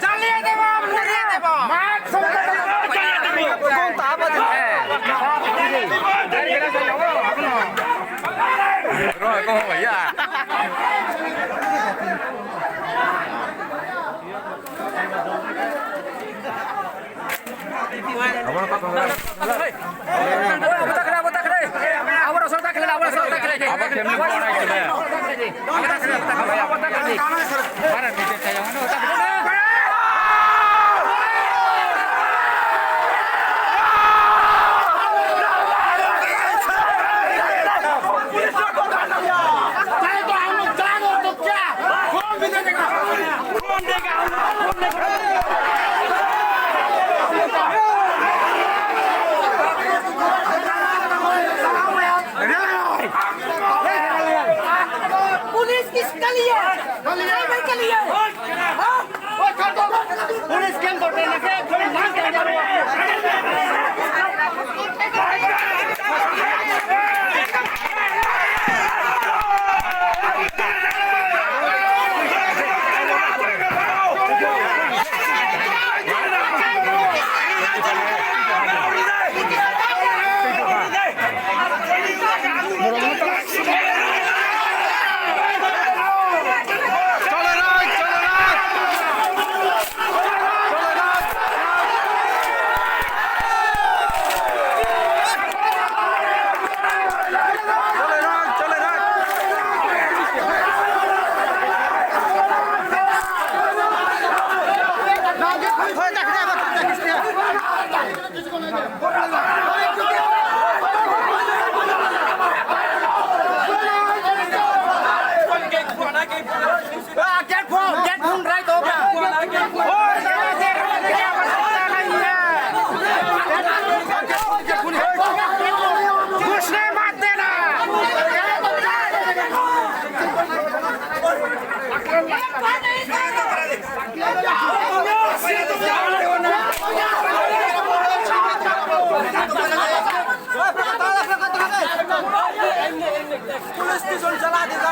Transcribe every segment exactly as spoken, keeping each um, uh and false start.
চালিয়ে দেবো, আমরা চালিয়ে দেবো। पुलिस किसके लिए? ड्राइवर के लिए। हाँ? पुलिस के अंदर रहने से पुलिस जान के अंदर। पुलिस स्टेशन चला देगा।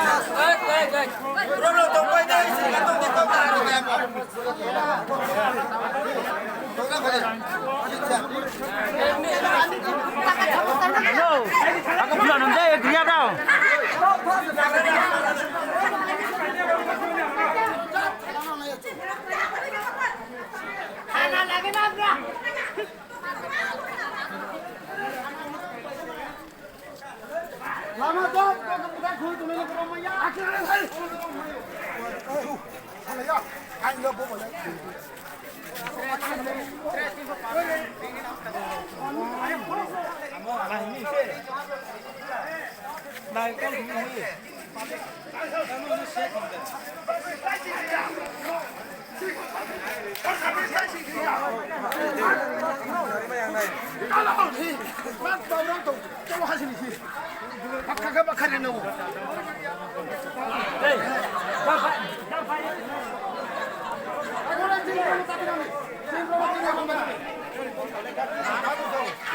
Lama dong, kau kemudian gue tuh nanya ke rumah ya. Ayo, ayo, gue boleh.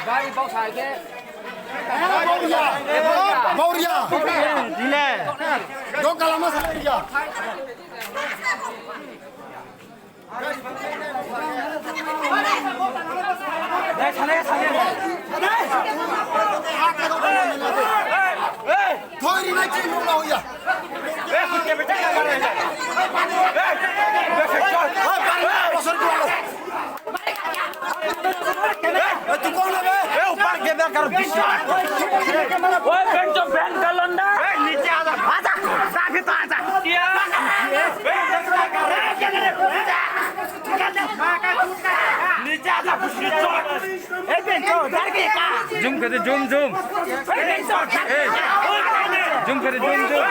Gari box hai ke. Maurya. Dile. Dok kalama sa Maurya. Thoi ri nai chini nung na hoya. Hoi, bari na bosor ko alo. Eh, tu kong na be? Eh, upar ke be karo bisi. Oi, bencho ben kalonda. Eh, niche aja. Aja, sakit aja. Iya. Eh, niche aja. Zoom khe de, zoom, zoom. Hey. Zoom khe de, zoom, zoom.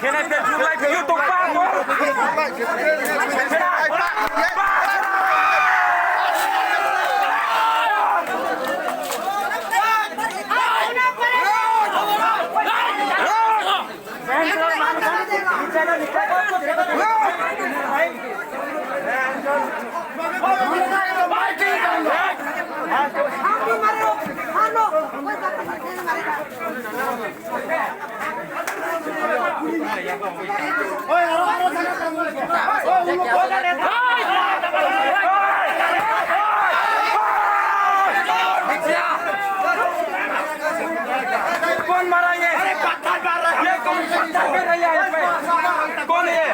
Khe nai Facebook live khe, YouTube pa. कौन मारा ये? ये कौन पत्थर पे रहा है यहाँ पे? कौन है ये?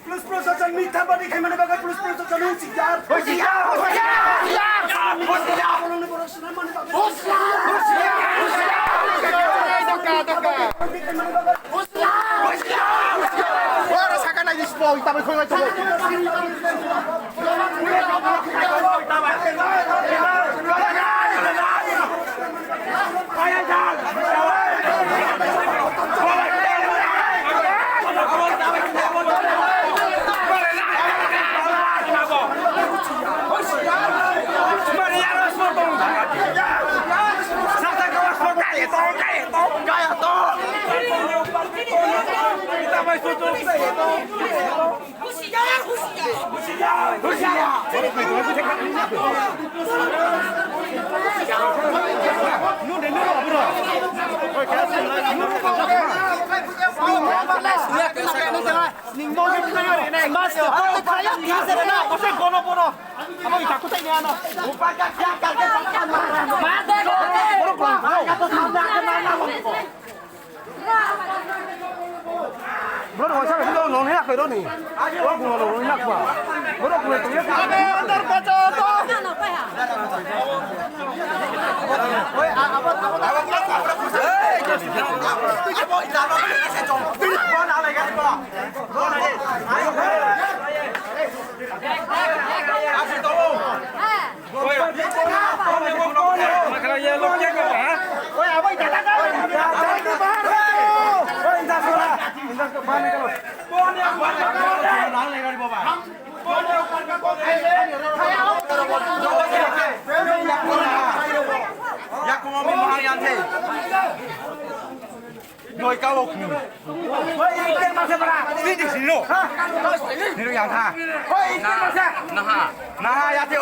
Plus plus asan mitha badi khai mane bagai plus plus asan husiar. Husiar, husiar, husiar, husiar. Bolong ni borok swnam mane bagai. Husiar, husiar, husiar. Doka, doka. Husiar, husiar, husiar. Ora sakana ni spo, ita bai khoi bai. Borok waisa bai borok nong ya khairo ni. Borok guna nong ya kwa. Borok guna tong ya. Noi ka o khum. Oi, item masa bara. Sini sini lo. Niro yang tha. Oi, item masa. Naha. Naha ya te.